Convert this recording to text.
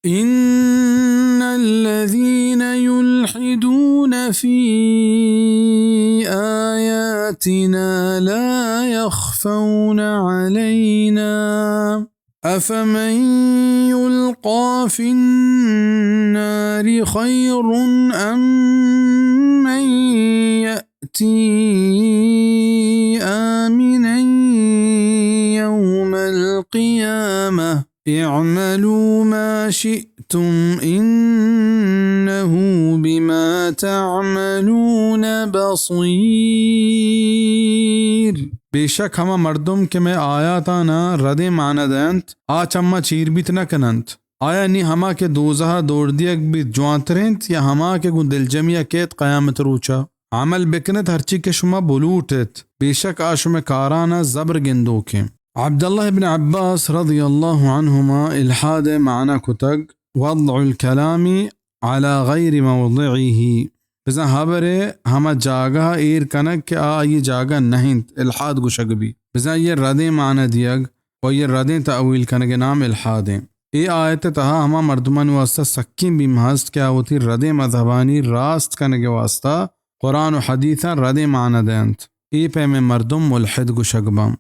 إن الذين يلحدون في آياتنا لا يخفون علينا أفمن يلقى في النار خير أم من يأتي آمنا يوم القيامة اعملوا ما شئتم إنه بما تعملون بصير۔ بے شک ہما مردم کہ مئے آیاتانا ردیں معنی دئینت، آ چہ ما چیر بیت نہ کننت۔ آیا نی ہما کہ دوزہا دور دیگ بیت جوانتر انت، یا ہما کہ گوں دلجمیا کیت قیامت روچا؟ عمل بکنت ہرچی کہ شما بلوٹت، بے شک آ شمئے کارانا زبر گندوک انت۔ عبداللہ ابن عباس رضی اللہ عنہما الحاد معنی کتگ، وضع الكلام على غير موضعه، بزاں ہبرے ہما جاگہ ایر کنگ کہ آ آئی جاگہ نہ انت، الحاد گوشگ بی۔ بزاں یہ ردیں معنی دیگ و یہ ردیں تأویل کنگ نام الحاد انت۔ اے آیت تہا ہما مردمانی واسطہ سکیں بیم ہست کہ آ وتی ردیں مذہبانی راست کنگ واسطہ قرآن و حدیثاں ردیں معنی دینت۔ اے پیمیں مردم ملحد گوشگ باں۔